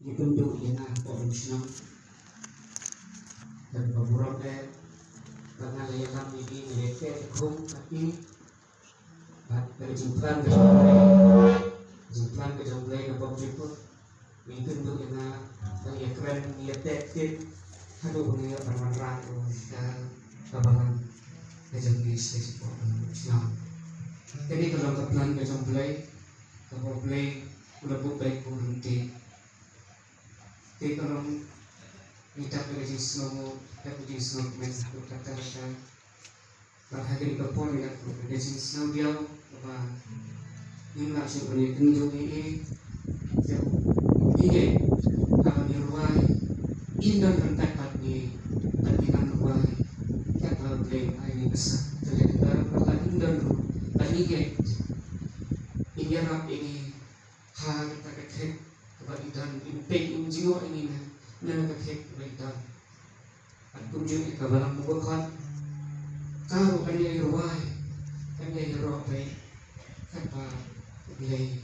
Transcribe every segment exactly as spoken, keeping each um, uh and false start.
Ngi kynduh ïa nga hapoh shnong. Bad ka burom eh ba nga la ïalam ïa ki, ngi la teh khum ha ki. Bad ka jingplan ka jong U Blei, jingplan ka jong U Blei na bym jukut. Ngi kynduh ïa nga ba ïa kren, ïa teh tip haduh ba ngi ïoh ban wanrah ïa u ka balang ka jong ngi shisha shisha hapoh shnong. Kane ka long ka plan ka jong U Blei, kaba U Blei u la buh beit kum ryntih. Te ka long ngi dap da ka jingsngew, dap da ka jingsngew kmen haduh katta katta. Bad ha kane ka por ngi dap da ka jingsngew diaw kaba ngim lah shuh ban ïakynduh ïa i. Te ngi ngeit haba ngi rwai, ngin don ryngkat bad ngi, bad ngi nang rwai katba U Blei u ai ïa ngi ka sap. Te lada ngim don ruh, bad ngi ngeit, ngin ïarap ïa ngi ha kata ka khet kaba i don, im peit, im jngoh ïa ngi na, na ka khet kaba i don. Bad kumjuh ïa ka balang Mawkhon, ka ruh kan ïai rwai, kan ïai ïaroh beit katba U Blei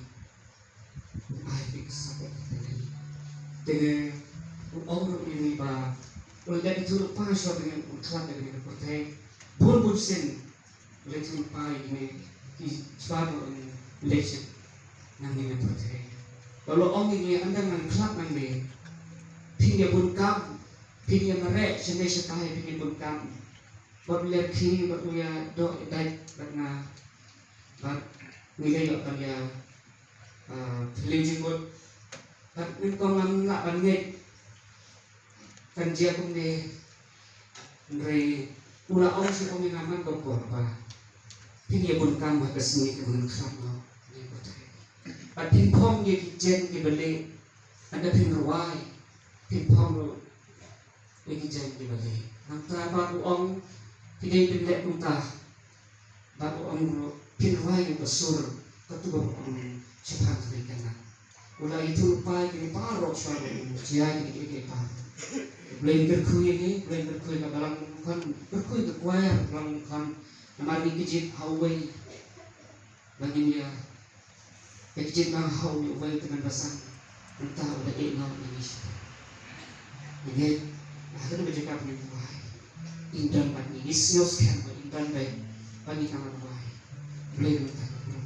u ai ïa ka sap ïa ka. Te u ong ruh ïa ngi ba u la dep ïathuhlypa shuwa ba ngin khlad ïa kane ka pyrthei. Bun bun sien u la ïathuhlypa ïa kine ki shuwa ba un leit sha nangne na pyrthei. Ba u la ong ïa ngi, ynda ngan khlad nangne, phin ïa bun kam, phin ïa mareh shane shatai, phin ïa bun kam. Bad u ïa khie, bad u ïa doh ïa dait bad nga, bad ngi la ïoh ban ïa, ah, phylliew jingmut. Bad nyngkong ngam lah ban ngeit kan jia kumne, hynrei u la ong sha ong ïa nga man ka por ba phin ïa bun kam ha ka sngi kaba ngan khlad noh. Bad phin phong ïa ki jaiñ kiba lieh, ynda phin rwai, phin phong ruh ïa ki jaiñ kiba lieh. Nangta bad u ong, phi dei ban leh kumta. Bad u ong ruh, phin rwai ïa u ka sur, katu kaba ong shaphang ka ri Kanaan. U la ïathuhlypa ïa kine baroh shuwa ba u jia ïa kine kiei kiei baroh. Blei un kyrkhu ïa ngi, Blei un kyrkhu ïa ka balang Mawkhon, kyrkhu ïa ka choir balang Mawkhon. Namar ngi kit ha uwei ba ngin ïa Ka kjit ba ha uwei u tymmen basan, mynta u la ïeh noh ïa ngi shatai. Ngi ngeit ba ha kane ka jaka ba ngin duwai, ngin don bad ngi, ngi sngew skhem ba ngin don bad, ba ngin nang duwai. Blei mynta ka burom.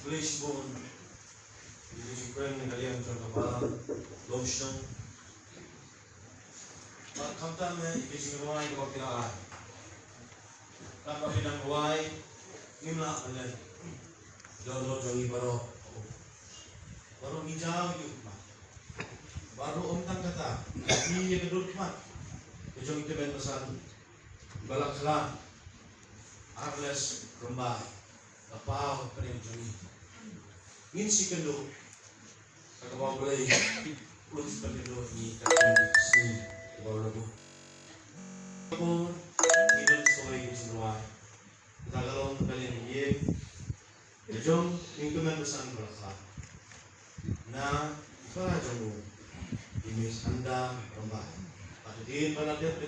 Khublei shibun ïa ka jingkren na ka liang jong ka Balang Longshong. Bad khamtam eh ïa ka jingrwai kaba phi la ai. Katba phi dang rwai ngim lah ban leh. Jong jong ngi baroh, baroh ngi jaw ïa u khmat. Baroh ym tang kata, ïa ka dur khmat ka jong i Tymmen Basan ba la khlad, Arles Rymbai. Kpa u pdeng jong ngi. Ngin sa ïakynduh ha kaba U Blei un sa pynduh ïa ngi ha kine ki sngi kiba u la buh. Ko, ngi don sa kawei ka jingrwai. Kata ka long ka liang ïa ka jong u Kmen Basan Barakha. Na i para jong u, i Miss Anda Rambah. Bad hadien ba la dep ka